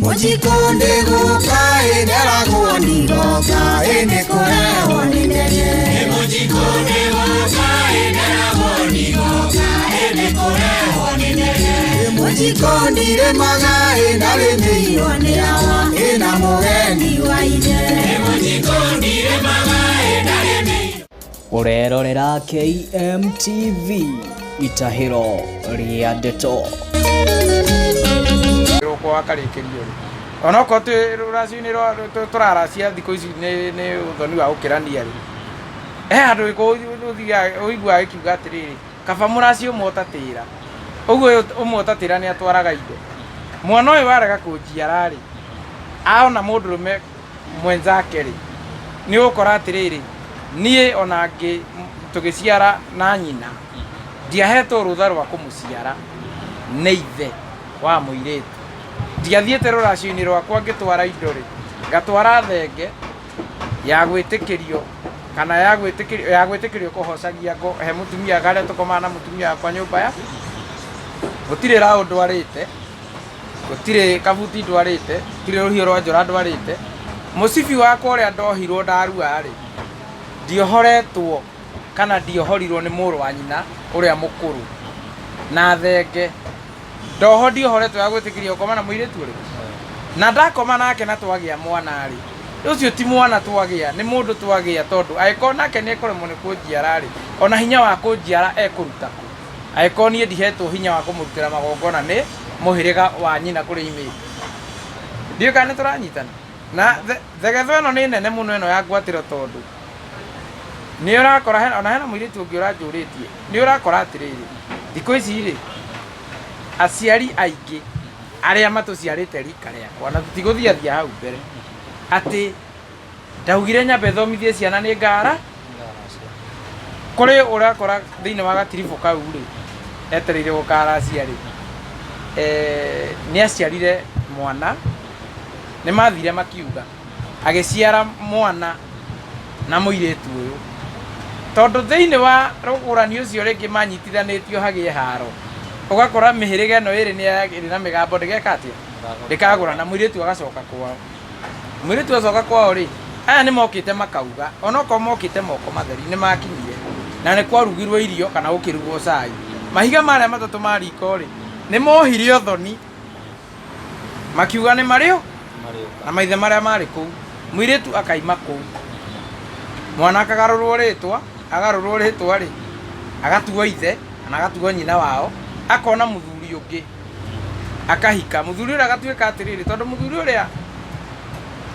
Mũjikũ ndĩgũka ĩnderagwo ndigoka ĩnĩ kũrehwo nĩ ndege. Mũjiko ndirĩmaga ĩndarĩmĩirwo nĩ awa ĩna mũgeni wa ithe. Ũrerorera KMTV itahĩro rĩa ndeto. Rũkwa wakarĩkĩrio rĩ, onokorwo twĩ rũracio-inĩ rwa tũraracia thikũ ici nĩ ũthoni wa gũkĩrania rĩ, he handũ ũthiaga ũiguaga gĩkiuga atĩrĩrĩ, kaba mũracio ũmwe ũtatĩra. Ũguo ũyũ ũmwe ũtatĩra nĩ atwaraga indo. Mwana ũyũ warega kũnjiara rĩ, aona mũndũrũme mwenzake rĩ, nĩ ũgũkora atĩrĩrĩ, niĩ ona ngĩ tũgĩciara na nyina, ndiahetwo rũtha rwa kũmũciara nĩ ithe wa mũirĩtu. Ndiathiĩte rũracio-inĩ rwakwa ngĩtwara indo rĩ, ngatwara thenge ya gwĩtĩkĩrio kana ya gwĩtĩkĩrio ya gwĩtĩkĩrio kũhocagia ngo he mũtumia harĩa tũkomaga na mũtumia wakwa nyũmba ya gũtirĩ raũ ndwarĩte, gũtirĩ kabuti ndwarĩte, gũtirĩ rũhiũ rwa njora ndwarĩte. Mũcibi wakwa ũrĩa ndohirwo ndarua rĩ, ndiohoretwo kana ndiohorirwo nĩ mũrũ wa nyina ũrĩa mũkũrũ na thenge. Ndoho ndiohoretwo ya gwĩtĩkĩria gũkoma na mũirĩtu ũrĩkũ? Na ndakoma nake na twagĩa mwana rĩ, ũcio ti mwana twagĩa, nĩ mũndũ twagĩa, tondũ angĩkorwo nake nĩ ekũremwo nĩ kũnjiara rĩ, ona hinya wa kũnjiara ekũruta kũ? Angĩkorwo niĩ ndihetwo hinya wa kũmũrutĩra magongona nĩ mũhĩrĩga wa nyina kũrĩa imĩte. Ndiũĩ kana nĩ tũranyitana. Na thegetho ĩno nĩ nene mũno ĩno ya ngwatĩro, tondũ nĩ ũrakora ona hena mũirĩtu ũngĩ ũranjũrĩtie, nĩ ũrakora atĩrĩrĩ, thikũ ici rĩ, aciari aingĩ arĩa matũciarĩte rika rĩakwa, na tũtigũthiathia hau mbere, atĩ ndaugire nyambe thomithie ciana nĩ ngara kũrĩ ũrakora thĩinĩ wa gatiribũ kau rĩ, etereire gũkaracia rĩ, nĩ aciarire mwana, nĩ mathire makiuga agĩciara mwana na mũirĩtu ũyũ, tondũ thĩinĩ wa rũgũrani ũcio rĩngĩ manyitithanĩtio hagĩe haro, ũgakora mĩhĩrĩga ĩno ĩrĩ nĩ ĩrĩ na mĩgambo ndĩgeka atĩa, ndĩkagũrana, mũirĩtu agacoka kwao. Mũirĩtu acoka kwao rĩ, aya nĩ mokĩte makauga, onokorwo mokĩte moko matheri nĩ makinyire, na nĩ kwarugirwo irio kana gũkĩrugwo cai. Mahiga marĩa matatũ ma riko rĩ, nĩ mohire ũthoni, makiuga nĩ marĩo na maithe marĩa marĩ kũu. Mũirĩtu akaima kũu, mwana akagarũrwo rĩtwa, agarũrwo rĩtwa rĩ, agatuo ithe kana agatuo nyina wao, akona mũthuri ũngĩ akahika. Mũthuri ũrĩa agatuĩka atĩrĩrĩ, tondũ mũthuri ũrĩa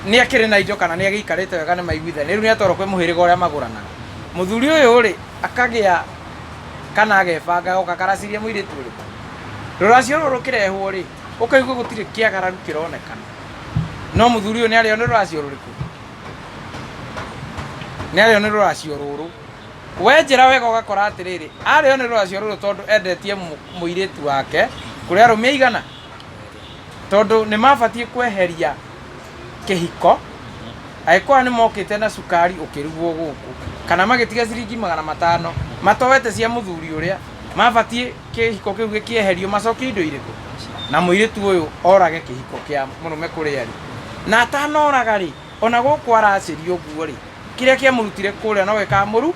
nĩ akĩrĩ na indo kana nĩ agĩikarĩte wega, nĩ maiguithania, rĩu nĩ atwarwo kwĩ mũhĩrĩga ũrĩa magũranaga. Mũthuri ũyũ rĩ, akagĩa kana agebanga agoka akaraciria mũirĩtu ũrĩkũ. Rũracio rũrũ rũkĩrehwo rĩ, ũkaigua gũtirĩ kĩagararu kĩronekana. No mũthuri ũyũ nĩ arĩo nĩ rũracio rũrĩkũ? Nĩ arĩo nĩ rũracio rũrũ. Wenjera wega ũgakora atĩrĩrĩ, arĩo nĩ rũracio rũrũ tondũ endetie mũirĩtu wake kũrĩ arũme aigana? Tondũ nĩ mabatiĩ kweheria kĩhiko, angĩkorwo nĩ mokĩte na cukari ũkĩrugwo gũkũ, kana magĩtiga ciringi 500 matoete cia mũthuri ũrĩa, mabatiĩ kĩhiko kĩu gĩkĩeherio macokie indo irĩkũ? Na mũirĩtu ũyũ orage kĩhiko kĩa mũrũme kũrĩa rĩ. Na atanoraga rĩ, ona gũkũ aracĩrio ũguo rĩ, kĩrĩa kĩamũrutire kũrĩa no gĩkamũru,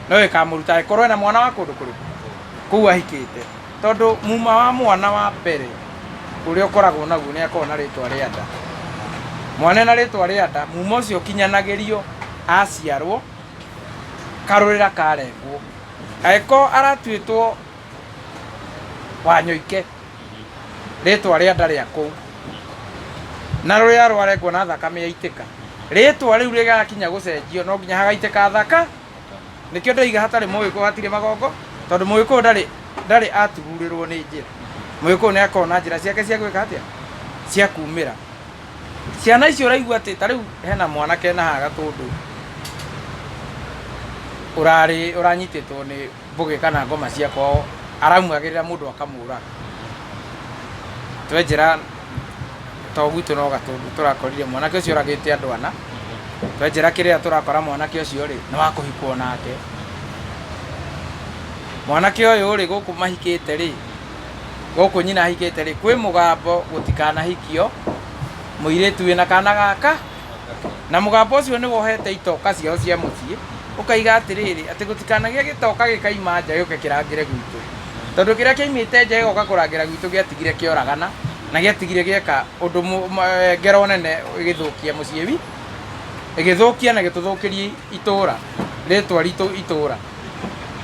no gĩkamũruta angĩkorwo ena mwana wa kũndũ kũrĩkũ? Kũu ahikĩte. Tondũ muma wa mwana wa mbere ũrĩa ũkoragwo naguo nĩ akoragwo na rĩtwa rĩa nda. Mwana ena rĩtwa rĩa nda, muma ũcio ũkinyanagĩrio aciarwo, karũrĩra karengwo. Angĩkorwo aratuĩtwo Wanyoike, rĩtwa rĩa nda rĩa kũu, na rũrĩa rwarengwo na thakame yaitĩka, rĩtwa rĩu rĩgakinya gũcenjio no nginya hagaitĩka thaka. Nĩkĩo ndoiga hatarĩ mũgĩkũyũ hatirĩ magongo, tondũ mũgĩkũyũ ndarĩ atururĩrwo nĩ njĩra. Mũgĩkũyũ nĩ akoragwo na njĩra ciake cia gwĩka atĩa? Cia kumĩra. Ciana icio ũraigua atĩ ta rĩu hena mwanake na haha Gatũndũ ũrarĩ ũranyitĩtwo nĩ mbũgĩ kana ngoma cia kwao, araumagĩrĩra mũndũ akamũraga. Twenjera to gwitũ no Gatũndũ tũrakorire mwanake ũcio oragĩte andũ ana. Twenjera kĩrĩa tũrakora mwanake ũcio rĩ, nĩ wa kũhikwo nake. Mwanake ũyũ rĩ, gũkũ mahikĩte rĩ, gũkũ nyina ahikĩte rĩ, kwĩ mũgambo gũtikanahikio. Mũirĩtu wĩna kana gaka na mũgambo ũcio nĩ wohete itoka ciao cia mũciĩ, ũkaiga atĩrĩrĩ, atĩ gũtikanagĩe gĩtoka gĩkaima nja gĩũke kĩrangĩre gwitũ, tondũ kĩrĩa kĩaimĩte nja gĩgoka kũrangĩra gwitũ gĩatigire kĩoragana na gĩatigire gĩeka ũndũ ngero nene, ĩgĩthũkia mũciĩ wi ĩgĩthũkia na gĩtũthũkĩria itũra, rĩtwa ritũ itũra.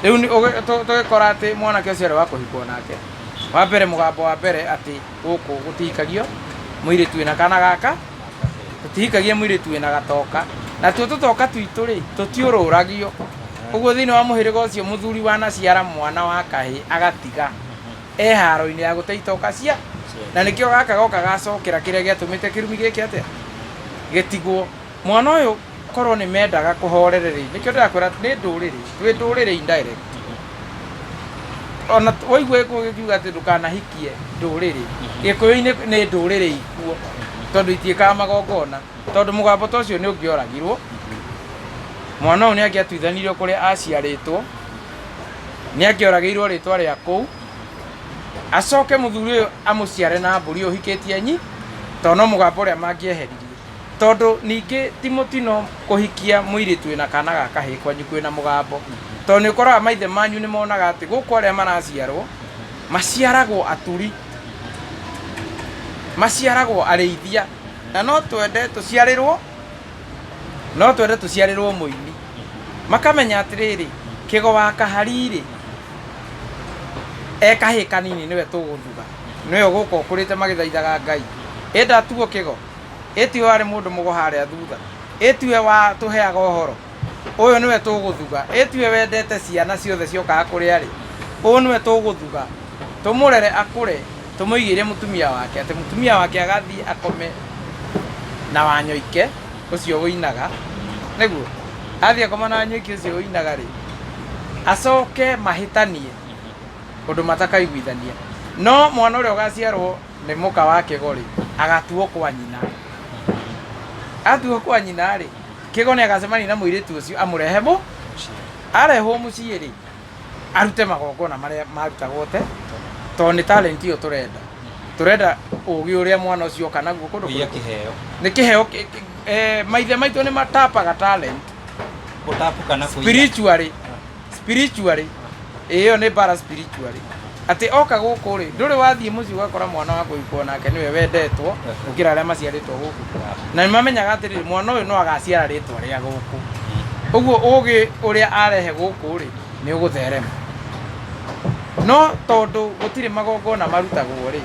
Rĩu tũgĩkora atĩ mwanake ũcio arĩ wa kũhikwo nake wa mbere, mũgambo wa mbere atĩ gũkũ gũtihikagio mũirĩtu wĩna kana gaka, tũtihikagia mũirĩtu wĩna gatoka, natuo tũtoka twitũ rĩ tũtiũrũragio. Ũguo thĩinĩ wa mũhĩrĩga ũcio, mũthuri wanaciara mwana wa kahĩ agatiga e haro-inĩ ya gũte itoka cia, na nĩkĩo gaka goka gacokera kĩrĩa gĩatũmĩte kĩrumi gĩkĩ atĩa gĩtigwo. Mwana ũyũ korwo nĩ mendaga kũhorere rĩ, nĩkĩo ndĩrakwĩra nĩ ndũrĩrĩ, twĩ ndũrĩrĩ indirect. Ona waigua Gĩkũyũ gĩkiuga atĩ ndũkanahikie ndũrĩrĩ, Gĩkũyũ-inĩ nĩ ndũrĩrĩ ikuo, tondũ itiĩkaga magongona, tondũ mũgambo ta ũcio nĩ ũngĩoragirwo. Mwana ũyũ nĩ angĩatuithanirio kũrĩa aciarĩtwo, nĩ angĩoragĩirwo rĩtwa rĩa kũu, acoke mũthuri ũyũ amũciare na mbũri ũhikĩtie nyi, tondũ no mũgambo ũrĩa mangĩeheririe. Tondũ ningĩ ti mũtino kũhikia mũirĩtu wĩna kana ga kahĩĩ kwanyu kwĩna mũgambo, tondũ nĩ ũkoraga maithe manyu nĩ monaga atĩ gũkũ arĩa maraciarwo maciaragwo aturi, maciaragwo arĩithia, na no twende tũciarĩrwo, no twende tũciarĩrwo mũini. Makamenya atĩrĩrĩ, kĩgo wa kahari rĩ, e kahĩĩ kanini nĩwe tũgũthuga, nĩwe ũgũka ũkũrĩte magĩthaithaga Ngai. Ĩ ndatuo kĩgo? Ĩ tiwe warĩ mũndũ mũgo harĩa thutha? Ĩ tiwe watũheaga ũhoro? Ũyũ nĩwe tũgũthuga. Ĩ tiwe wendete ciana ciothe ciokaga kũrĩa rĩ? Ũyũ nĩwe tũgũthuga, tũmũrere akũre, tũmũigĩire mũtumia wake, atĩ mũtumia wake agathiĩ akome na Wanyoike ũcio ũinaga, nĩguo athiĩ akoma na Wanyoike ũcio ũinaga rĩ, acoke mahĩtanie ũndũ matakaiguithania. No mwana ũrĩa ũgaciarwo nĩ mũka wa kĩgo rĩ, agatuo kwa nyina. Atuo kwa nyina rĩ, kĩgo nĩ agacemania na mũirĩtu ũcio amũrehe mũ arehwo mũciĩ rĩ, arute magongona marĩa marutagwo te, tondũ nĩ talent ĩyo tũrenda. Tũrenda ũgĩ ũrĩa mwana ũcio oka naguo kũndũ Kũiya kũrĩkũ. Kĩheo. Nĩ kĩheo maithe maitũ nĩ matapaga talent. Gũtapu kana kũiya? Spiritually, spiritually, ĩyo nĩ bara spiritually, atĩ oka gũkũ rĩ, ndũrĩ wathiĩ mũciĩ ũgakora mwana wa kũhikwo nake nĩwe wendetwo gũkĩra arĩa maciarĩtwo gũkũ, na nĩ mamenyaga atĩrĩrĩ, mwana ũyũ no agaciara rĩtwa rĩa gũkũ, ũguo ũgĩ ũrĩa arehe gũkũ rĩ nĩ ũgũtherema. No tondũ gũtirĩ magongona marutagwo rĩ,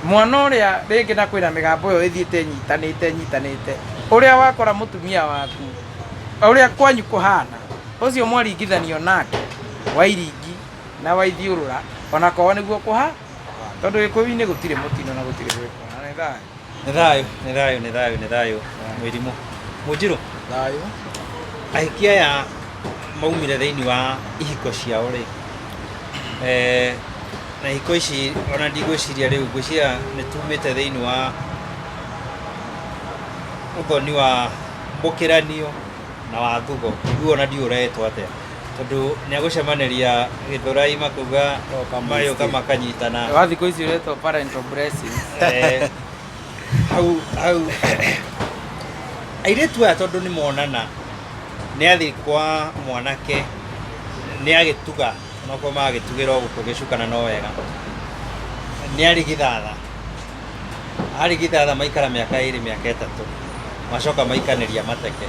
mwana ũrĩa rĩngĩ na kwĩna mĩgambo ĩyo ĩthiĩte ĩnyitanĩte ĩnyitanĩte, ũrĩa wakora mũtumia waku, ũrĩa kwanyu kũhana, ũcio mwaringithanio nake Wairingi na Waithiũrũra, ona kwao nĩguo kũha, tondũ Gĩkũyũ-inĩ gũtirĩ mũtino na gũtirĩ gwĩkwo na nĩ thayũ. Nĩ thayũ, nĩ thayũ, nĩ thayũ, nĩ thayũ. Mũirimũ Mũnjirũ. Thayũ. Ahiki aya maumire thĩinĩ wa ihiko ciao rĩ, na ihiko ici ona ndigwĩciria rĩu, ngwĩciria nĩ tumĩte thĩinĩ wa ũthoni wa mũkĩranio na wa thugo. Rĩu ona ndiũĩ ũretwo atĩa, tondũ nĩ agũcemanĩria Gĩthũrai makauga magĩũka makanyitana. Wa thikũ ici ũretwo parental blessings. Hau hau airĩtu aya, tondũ nĩ monana nĩ athiĩ kwa mwanake, nĩ agĩtuga, onokorwo magagĩtugĩra o gũkũ gĩcukana no wega, nĩ arĩ gĩthatha, arĩ gĩthatha, maikara mĩaka 2, mĩaka 3, macoka maikanĩria mateke.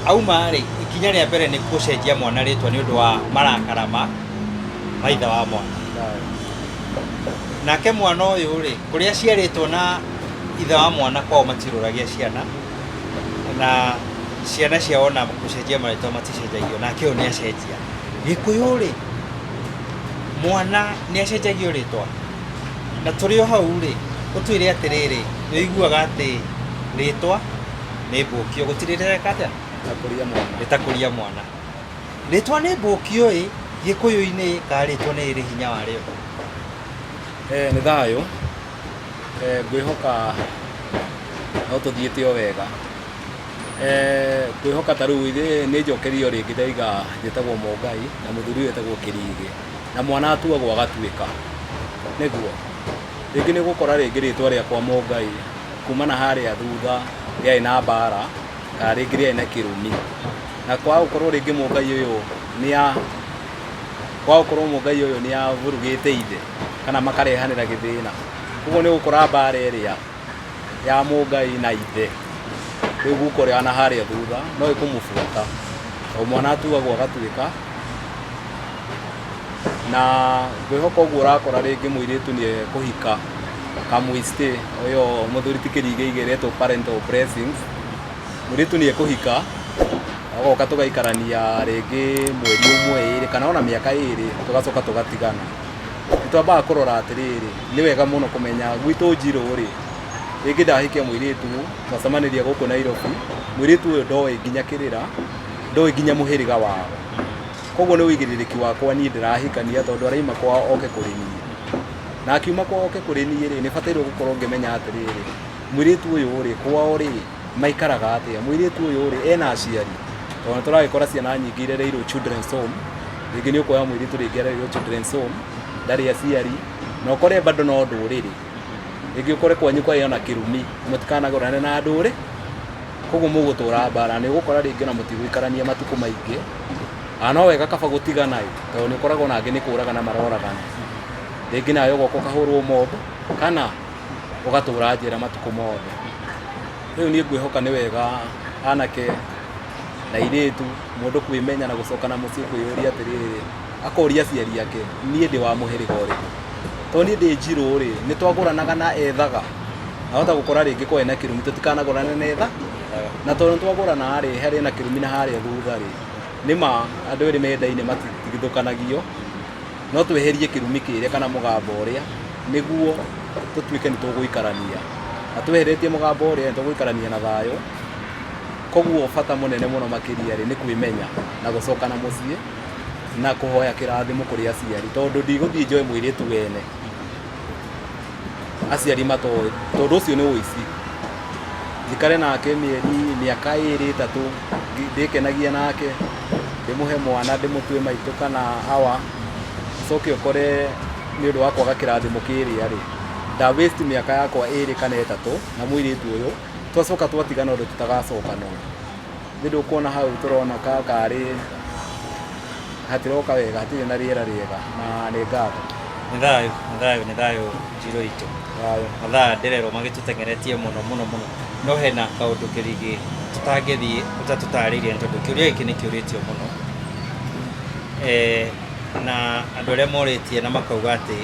Auma rĩ, ikinya rĩa mbere nĩ gũcenjia mwana rĩtwa nĩ ũndũ wa marakara ma maithe wa mwana. Nake mwana ũyũ rĩ, kũrĩa aciarĩtwo na ithe wa mwana kwao matirũragia ciana, na ciana ciao ona gũcenjia marĩtwa maticenjagio, nake ũyũ nĩ acenjia. Gĩkũyũ rĩ, mwana nĩ acenjagio rĩtwa? Na tũrĩ o hau rĩ, ũtwĩre atĩrĩrĩ, nĩ ũiguaga atĩ rĩtwa nĩ mbũkio, gũtirĩ rĩreka atĩa? Takũria mwana. Rĩtakũria mwana. Rĩtwa nĩ mbũkio ĩ Gĩkũyũ-inĩ, kana rĩtwa nĩ rĩrĩ hinya warĩo? Nĩ thayũ. Ngwĩhoka no tũthiĩte o wega. Ngwĩhoka ta rĩu nĩ njokerio rĩngĩ, ndaiga njĩtagwo Mũngai na mũthuri ũyũ etagwo Kĩrigĩ, na mwana atuagwo agatuĩka nĩguo. Rĩngĩ nĩ ũgũkora rĩngĩ rĩtwa rĩakwa Mũngai kuma na harĩa thutha rĩarĩ na mbara kana rĩngĩ rĩarĩ na kĩrumi. Na kwaga gũkorwo rĩngĩ Mũngai ũyũ nĩ a kwaga gũkorwo Mũngai ũyũ nĩ avurugĩte ithe kana makarehanĩra gĩthĩna. Koguo nĩ ũgũkora mbara ĩrĩa ya Mũngai na ithe rĩu guka ũrĩa na harĩa thutha no ĩkũmũbuata. O mwana atuagwo agatuĩka na ngwĩhoka ũguo ũrakora rĩngĩ mũirĩtu nĩ ekũhika kamũistĩ ũyũ mũthuri ti kĩrigĩ igĩrĩtwo parental blessings. Mũirĩtu nĩ ekũhika agoka tũgaikarania rĩngĩ mweri ũmwe ĩrĩ kana ona mĩaka ĩrĩ tũgacoka tũgatigana. Nĩ twambaga kũrora atĩrĩrĩ, nĩ wega mũno kũmenya gwitũ Njirũ rĩ, rĩngĩ ndahikia mũirĩtu twacemanĩria gũkũ Nairobi, mũirĩtu ũyũ ndoĩ nginya kĩrĩra, ndoĩ nginya mũhĩrĩga wao. Koguo nĩ ũigĩrĩrĩki wakwa niĩ ndĩrahikania tondũ araima kwao oke kũrĩ niĩ. Na akiuma kwao oke kũrĩ niĩ rĩ, nĩ batairwo gũkorwo ngĩmenya atĩrĩrĩ, mũirĩtu ũyũ rĩ, kwao rĩ, maikaraga atĩa? Mũirĩtu ũyũ rĩ, ena aciari? Tondũ nĩ tũragĩkora ciana nyingĩ irereirwo children's home, rĩngĩ nĩ ũkuoya mũirĩtu rĩngĩ arereirwo children's home, ndarĩ aciari, na ũkore bado no ndũrĩrĩ. Rĩngĩ ũkore kwanyu kwarĩ ona kĩrumi, mũtikanagũrane na ndũrĩ, koguo mũgũtũra mbara, nĩ ũgũkora rĩngĩ ona mũtigũikarania matukũ maingĩ, na no wega kaba gũtigana ĩ, tondũ nĩ ũkoraga ona angĩ nĩ kũragana maroragana. Rĩngĩ nawe ũgoka ũkahũrwo mob, kana ũgatũra njera matukũ mothe. Rĩu niĩ ngwĩhoka nĩ wega anake na airĩtu mũndũ kwĩmenya na gũcoka na mũciĩ kwĩyũria atĩrĩrĩ, akoria aciari ake, niĩ ndĩ wa mũhĩrĩga ũrĩkũ? Tondũ niĩ ndĩ Njirũ rĩ, nĩ twagũranaga na ethaga? Nahota gũkora rĩngĩ kwarĩ na kĩrumi tũtikanagũrane na etha, na tondũ nĩ twagũrana rĩ, harĩ na kĩrumi na harĩa thutha rĩ, nĩ ma andũ erĩ mendaine matitigithũkanagio, no tweherie kĩrumi kĩrĩa kana mũgambo ũrĩa, nĩguo tũtuĩke nĩ tũgũikarania. Na tweheretie mũgambo ũrĩa nĩ tũgũikarania na thayũ. Koguo bata mũnene mũno makĩria rĩ, nĩ kwĩmenya na gũcoka na mũciĩ na kũhoya kĩrathimo kũrĩ aciari, tondũ ndigũthiĩ njoe mũirĩtu wene aciari matoĩ, tondũ ũcio nĩ ũici. Njikare nake mĩeri, mĩaka ĩrĩ ĩtatũ ndĩkenagia nake, ndĩmũhe mwana ndĩmũtue maitũ kana awa, ũcoke ũkore nĩ ũndũ wa kwaga kĩrathimo kĩrĩa rĩ, nda waste mĩaka yakwa ĩrĩ kana ĩtatũ na mũirĩtu ũyũ, twacoka twatigana ũndũ tũtagacokanwo. Nĩ ndũkuona hau tũrona ka karĩ hatiroka wega, hatirĩ na rĩera rĩega na nĩ ngatho. Nĩ thayũ, nĩ thayũ, nĩ thayũ Njirũ itũ. Thayũ. Mathaa ndĩrerwo magĩtũteng'eretie mũno mũno mũno, no hena kaũndũ kĩrigĩ tũtangĩthiĩ ũtatũtarĩirie nĩ tondũ kĩũria gĩkĩ nĩ kĩũrĩtio mũno. Na andũ arĩa morĩtie na makauga atĩ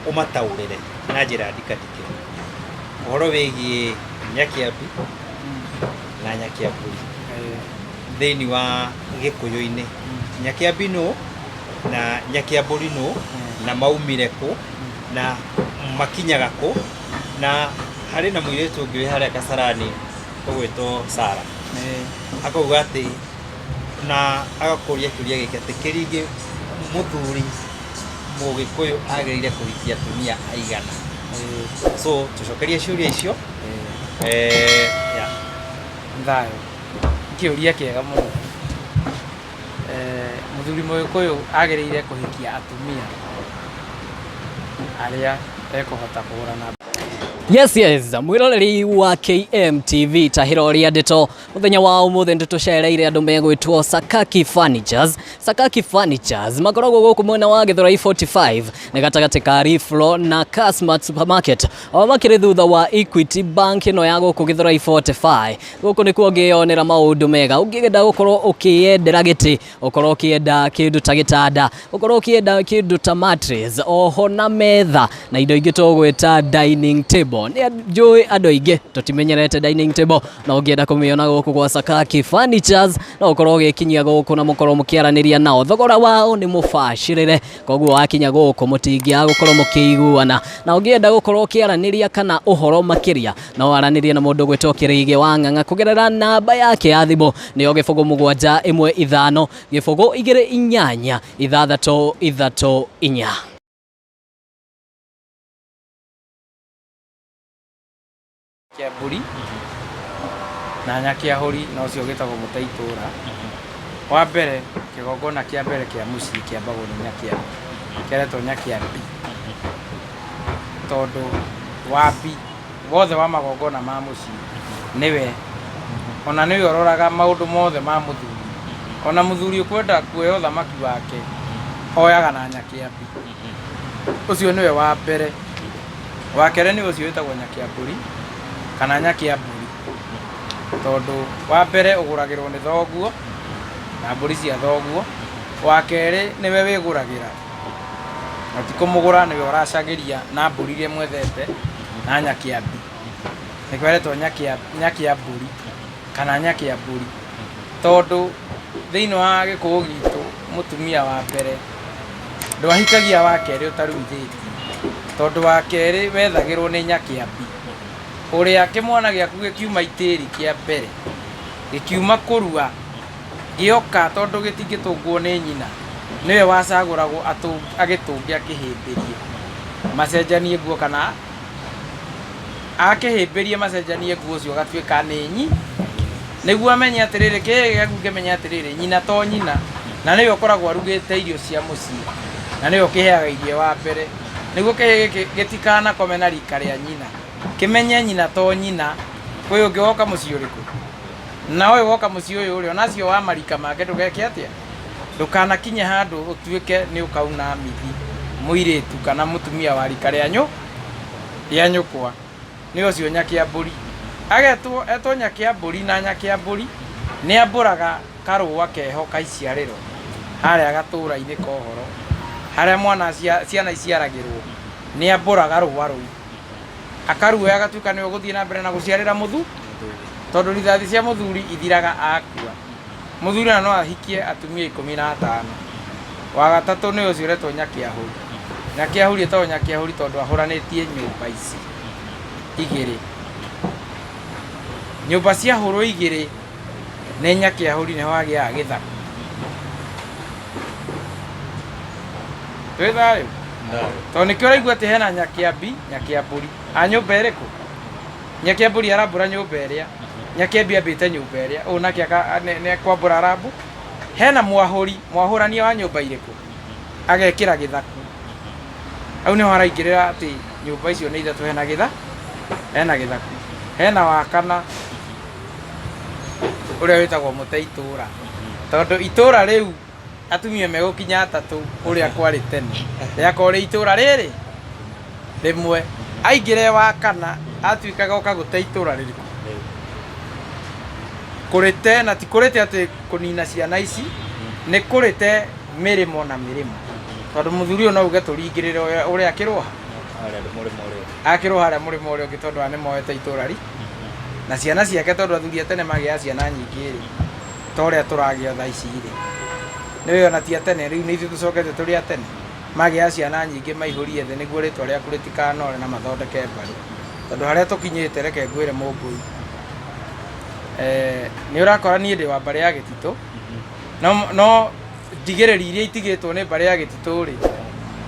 ũmataũrĩre na njĩra ndikandikĩru ũhoro wĩgiĩ Nyakĩambi na Nyakĩambũri thĩinĩ wa Gĩkũyũ-inĩ. Nyakĩambi nũ na Nyakĩambũri nũ na maumire kũ na makinyaga kũ, na harĩ na mũirĩtu ũngĩ wĩ harĩa Kasarani ũgwĩtwo Sarah akauga atĩ na agakũria kĩũria gĩkĩ atĩ kĩringĩ mũthuri Mũgĩkũyũ agĩrĩire kũhikia atumia aigana? So tũcokerie ciũria icio. Yeah. Thayũ. Kĩũria kĩega mũno. Mũthuri Mũgĩkũyũ agĩrĩire kũhikia atumia arĩa ekũhota kũgũra na Yes, yes, mwiroreri wa KMTV tahĩro rĩa ndeto mũthenya wa ũmũthĩ nĩtũcereire andũ megwĩtwo Sakaki Furnitures. Sakaki Furnitures makoragwo gũkũ mwena wa Gĩthũrai 45 nĩ gatagatĩ ka Reflow na Kasmart Supermarket, o makĩrĩ thutha wa Equity Bank ĩno ya gũkũ Gĩthũrai 45. Gũkũ nĩkuo ũngĩyonera maũndũ mega, ũngĩenda gũkorwo ũkĩyendera gĩtĩ, ũkorwo ũkĩenda kĩndũ ta gĩtanda, ũkorwo ũkĩenda kĩndũ ta mattress, oho na metha na indo ingĩ tũgwĩta dining table. Nĩ njũĩ andũ aingĩ tũtimenyerete dining table, na ũngĩenda kũmĩona gũkũ gwa Sakaki Furnitures no ũkorwo ũgĩkinyia gũkũ na mũkorwo mũkĩaranĩria nao. Thogora wao nĩ mũbacĩrĩre, koguo wakinya gũkũ mũtingĩaga gũkorwo mũkĩiguana. Na ũngĩenda gũkorwo ũkĩaranĩria kana ũhoro makĩria, no aranĩrie na mũndũ ũgwĩtwo Kĩrĩigĩ wa Ng'ang'a kũgerera namba yake ya thimũ, nĩyo 0 7 1 5 0 2 8 6 6 4. Kĩambũri na Nyakĩahũri na ũcio ũgĩtagwo mũteitũra. Wa mbere, kĩgongona kĩa mbere kĩa mũciĩ kĩambagwo nĩ Nyakĩambi, kĩaretwo Nyakĩambi tondũ Wambi wothe wa magongona ma mũciĩ nĩwe, ona nĩwe ũroraga maũndũ mothe ma mũthuri. Ona mũthuri ũkwenda kuoya ũthamaki wake oyaga na Nyakĩambi. Ũcio nĩwe wa mbere. Wa kerĩ nĩ ũcio wĩtagwo Nyakĩambũri kana Nyakĩambũri, tondũ wa mbere ũgũragĩrwo nĩ thoguo na mbũri cia thoguo. Wa kerĩ nĩwe wĩgũragĩra, na ti kũmũgũra, nĩwe ũracagĩria na mbũri iria mwethete na Nyakĩambi. Nĩkĩo aretwo Nyakĩambũri kana Nyakĩambũri, tondũ thĩinĩ wa Gĩkũyũ gitũ mũtumia wa mbere ndwahikagia wa kerĩ ũtaruithĩtie, tondũ wa kerĩ wethagĩrwo nĩ Nyakĩambi, ũrĩa kĩmwana gĩaku gĩkiuma itĩri kĩa mbere gĩkiuma kũrua gĩoka, tondũ gĩtingĩtũngwo nĩ nyina, nĩwe wacagũragwo agĩtũnge akĩhĩmbĩrie macenjanie nguo, kana akĩhĩmbĩrie macenjanie nguo, ũcio ũgatuĩka nĩ nyi, nĩguo amenye atĩrĩrĩ, kĩĩ gĩaku kĩmenye atĩrĩrĩ, nyina to nyina, na nĩwe ũkoragwo arugĩte irio cia mũciĩ, na nĩwe ũkĩheaga irio wa mbere, nĩguo kĩhĩ gĩkĩ gĩtikanakome na rika rĩa nyina, kĩmenye nyina to nyina. Ũyũ ũngĩ woka mũciĩ ũrĩkũ, na ũyũ woka mũciĩ ũyũ ũrĩ onacio wa marika make, ndũgeke atĩa, ndũkanakinye handũ ũtuĩke nĩ ũkauna mithi mũirĩtu kana mũtumia wa rika rĩa rĩa nyũkwa. Nĩ ũcio Nyakĩambũri agetwo, etwo Nyakĩambũri, na Nyakĩambũri nĩ ambũraga karũa keho ka iciarĩro harĩa gatũra-inĩ ka ũhoro, harĩa mwana ciana iciaragĩrwo, nĩ ambũraga rũa rũu, akaruoya, agatuĩka nĩwe ũgũthiĩ na mbere na gũciarĩra tondũ rithathi cia mũthuri ithiraga akua. Mũthuri ona no ahikie atumia 15. Wa gatatũ nĩ ũcio ũretwo Nyakĩahũri. Nyakĩahũri etagwo Nyakĩahũri tondũ ahũranĩtie nyũmba ici igĩrĩ, nyũmba ciahũrwo igĩrĩ nĩ Nyakĩahũri, nĩho hagĩaga gĩthaku. Twĩ thayũ? Tondũ nĩkĩo ũraigua atĩ hena Nyakĩambi, Nyakĩambũri a nyũmba ĩrĩkũ. Nyakĩambũri arambũra nyũmba ĩrĩa, Nyakĩambi ambĩte nyũmba ĩrĩa, ũyũ nake nĩ kwambũra arambu. Hena mwahũri, mwahũrania wa nyũmba irĩkũ, agekĩra gĩthaku hau, nĩho haraingĩrĩra atĩ nyũmba icio nĩ ithatũ, hena hena gĩthaku, hena wa kana ũrĩa wĩtagwo mũte itũra, tondũ itũra rĩu atumia megũkinya atatũ ũrĩa kwarĩ tene, rĩakorwo rĩ itũra rĩrĩ rĩmwe, aingĩre wa kana atuĩkaga oka gũte itũra rĩrĩkũ, kũrĩte, na ti kũrĩte atĩ kũnina ciana ici, nĩ kũrĩte mĩrĩmo na mĩrĩmo, tondũ mũthuri ũyũ no uge tũringĩrĩre ũrĩa akĩrwo ha, Harĩa mũrĩmo ũrĩa ũngĩ. Akĩrwo harĩa mũrĩmo ũrĩa ũngĩ, tondũ aya nĩ moete itũra ri na ciana ciake, tondũ athuri a tene magĩaga ciana nyingĩ rĩ, ta ũrĩa tũragĩa thaa ici rĩ, nĩ ona ti a tene rĩu, nĩ ithuĩ tũcokete tũrĩ a tene, magĩaga ciana nyingĩ maihũrie thĩ nĩguo rĩtwa rĩaku rĩtikanore na mathondeke mbarĩ, tondũ harĩa tũkinyĩte, reke ngwĩre mũmbũi, nĩ ũrakora niĩ ndĩ wa mbarĩ ya Gĩtitũ, no ndigĩrĩri iria itigĩtwo nĩ mbarĩ ya Gĩtitũ rĩ,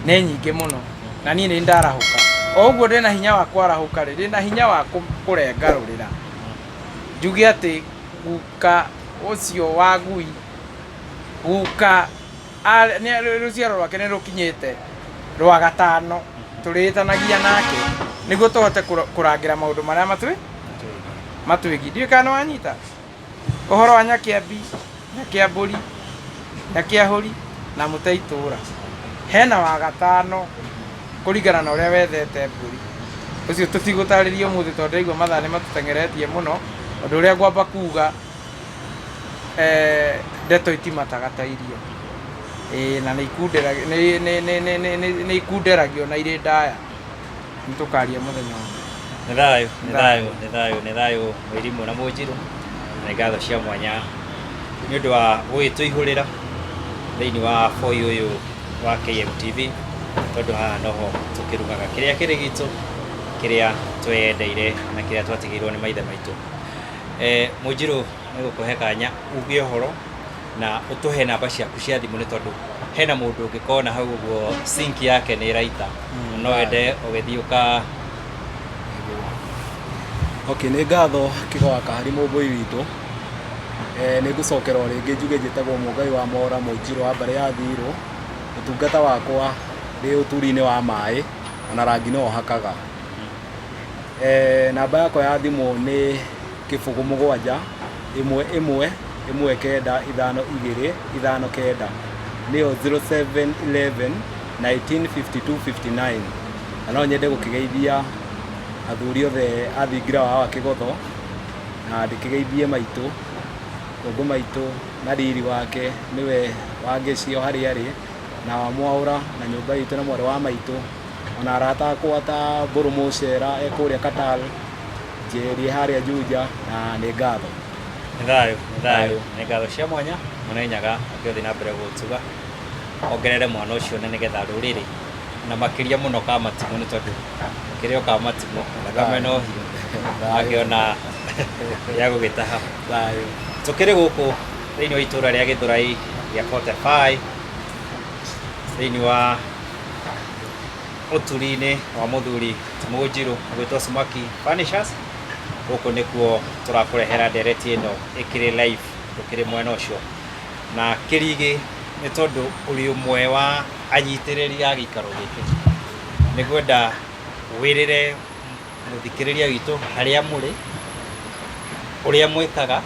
nĩ nyingĩ mũno, na niĩ nĩ ndarahũka o ũguo ndĩna hinya wa kwarahũka rĩ, ndĩna hinya wa kũrengarũrĩra njuge atĩ guka ũcio wa gui guka rũciaro rwake nĩ rũkinyĩte rwa gatano tũrĩtanagia nake nĩguo tũhote kũrangĩra maũndũ marĩa matwĩgiĩ. Ndiũĩ kana nĩ wanyita ũhoro wa Nyakĩambi, Nyakĩambũri, Nyakĩahũri na mũte itũra. Hena wa gatano kũringana na ũrĩa wethete mbũri. Ũcio tũtigũtarĩria ũmũthĩ tondũ ndĩraigua mathaa nĩ matũteng'eretie mũno. Ũndũ ũrĩa ngwamba kuga, ndeto itimataga ta irio. Ĩĩ, na nĩ ikunderagio na irĩ ndaya. Nĩ tũkaria mũthenya ũngĩ. Nĩ thayũ, nĩ thayũ, nĩ thayũ, nĩ thayũ, Mwĩrimũ na Mũnjirũ, na nĩ ngatho cia mwanya nĩ ũndũ wa gũgĩtũihũrĩra thĩinĩ wa boi ũyũ wa KMTV, tondũ haha noho tũkĩrugaga kĩrĩa kĩrĩ gitũ, kĩrĩa tweyendeire na kĩrĩa twatigĩirwo nĩ maithe maitũ. Mũnjirũ, nĩ gũkũhe kanya uge ũhoro na ũtũhe namba ciaku cia thimũ, nĩ tondũ hena mũndũ ũngĩkona hau ũguo sink yake nĩ ĩraita, no ende ũgĩthiĩ ũka. Okay, nĩ ngatho Kĩgo wa Kahari mũmbũi witũ. Nĩ ngũcokera o rĩngĩ njuge njĩtagwo Mũngai wa Mora, Mũnjirũ wa mbarĩ ya Thirũ. Ũtungata wakwa ndĩ ũturi-inĩ wa maĩ, ona rangi no hakaga. Namba yakwa ya thimũ nĩ 0 7 1 1 1 9 5 2 5 9, nĩyo 0711 195259. Na no nyende gũkĩgeithia athuri othe a thingira wa Kĩgotho, na ndĩkĩgeithie maitũ ũngũ maitũ na riri wake nĩwe Wangeci o harĩa arĩ, na wa Mwaũra na nyũmba itũ na mwarĩ wa maitũ, ona arata akwa ta Mbũrũ Mũcera e kũrĩa Qatar, Njeri harĩa Juja, na nĩ ngatho. Nĩ thayũ, nĩ thayũ, nĩ ngatho cia mwanya. Mwene Nyaga angĩothiĩ na mbere gũtuga ongerere mwana ũcio, na nĩgetha rũrĩrĩ na makĩria mũno ka matimũ, nĩ tondũ kĩrĩa ka matimũ thakame no hiũ akĩona ya gũgĩtaha. Thayũ. Tũkĩrĩ gũkũ thĩinĩ wa itũra rĩa Gĩthũrai rĩa 45, thĩinĩ wa ũturi-inĩ wa mũthuri Mũnjirũ ũgwĩtwo Sumaki Furnitures. Gũkũ nĩkuo tũrakũrehera ndereti ĩno ĩkĩrĩ live. Tũkĩrĩ mwena ũcio na Kĩrigĩ, nĩ tondũ ũrĩ ũmwe wa anyitĩrĩri a gĩikaro gĩkĩ, nĩ ngwenda wĩrĩre mũthikĩrĩria witũ harĩa mũrĩ, ũrĩa mwĩkaga,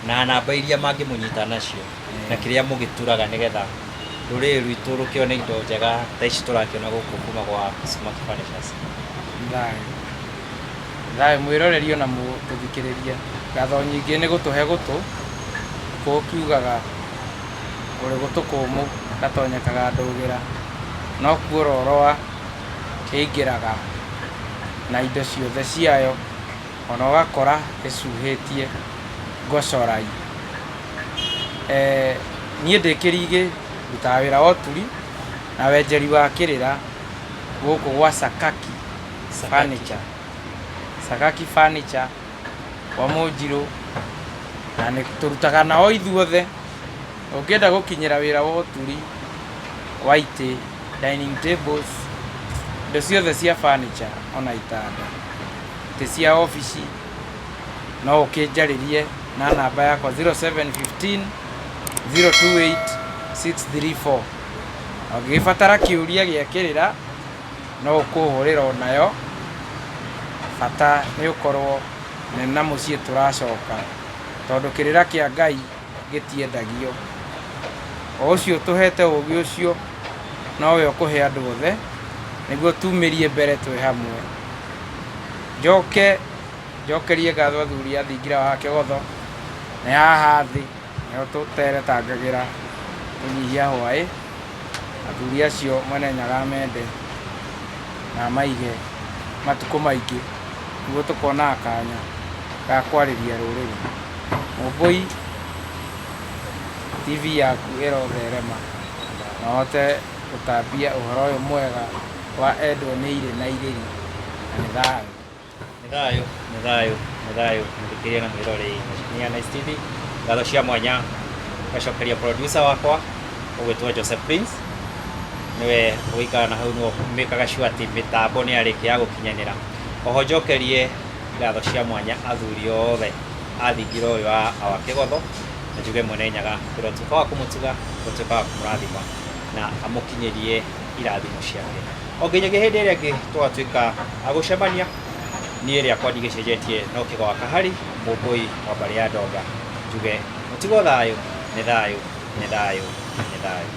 na namba iria mangĩmũnyita nacio, na kĩrĩa mũgĩturaga, nĩgetha rũrĩrĩ rwitũ rũkĩone indo njega ta ici tũrakĩona gũkũ kuma gwa Sumaki Furnitures. Thayũ, thayũ, mwĩroreri ona mũtũthikĩrĩria. Ngatho nyingĩ nĩ gũtũhe gũtũ kũũ kiugaga ũrĩ gũtũ kũmũ gatonyekaga ndũgĩra no kuororoa ĩingĩraga na indo ciothe ciayo, ona ũgakora ĩcuhĩtie ngocorai. Niĩ ndĩ Kĩrigĩ, ndutaga wĩra wa ũturi na wenjeri wa kĩrĩra gũkũ gwa Sakaki Furniture, Sakaki Furniture kwa Mũnjirũ, na nĩ tũrutaga nao ithuothe. Ũngĩenda gũkinyĩra wĩra wa ũturi wa itĩ, dining tables, indo ciothe cia furniture, ona itanda, itĩ cia obici, no ũkĩnjarĩrie na namba yakwa 0715 028 634. Ũngĩgĩbatara kĩũria gĩa kĩrĩra, no ũkũhũrĩra onayo. Bata nĩ ũkorwo nĩ na mũciĩ tũracoka, tondũ kĩrĩra kĩa Ngai gĩtiendagio. O ũcio ũtũhete ũgĩ ũcio nowe ũkũhe andũ othe, nĩguo tumĩrie mbere twĩ hamwe. Njoke njokerie ngatho athuri a thingira wa Kĩgotho, nĩ haha thĩ nĩho tũteretangagĩra kũnyihia hwaĩ. Athuri acio Mwene Nyaga amende na amaige matukũ maingĩ, nĩguo tũkonaga kanya ga kwarĩria rũrĩrĩ. Mũmbũi, TV yaku ĩrotherema na ũhote gũtambia ũhoro ũyũ mwega wa endwo nĩ irĩ na irĩri, na nĩ thayũ. Nĩ thayũ, nĩ thayũ, nĩ thayũ, mũthikĩrĩria na mwĩroreri ya Nice TV. Ngatho cia mwanya ngacokeria producer wakwa ũgwĩtwo Joseph Prince, nĩwe ũgũikara na hau, nĩwe mĩkaga sure atĩ mĩtambo nĩ yarĩkia ya gũkinyanĩra. Oho njokerie ngatho cia mwanya athuri othe a thingira ũyũ wa awa Kĩgotho, na njuge Mwene Nyaga ũrotuĩka wa kũmũtuga, ũtuĩka wa kũmũrathima na amũkinyĩrie irathimo ciake o nginyagia hĩndĩ ĩrĩa ĩngĩ tũgatuĩka a gũcemania. Niĩ rĩakwa ndigĩcenjetie, no Kĩgo wa Kahari, mũmbũi wa mbarĩ ya Ndonga, njuge mũtigo thayũ, nĩ thayũ, nĩ thayũ, nĩ thayũ.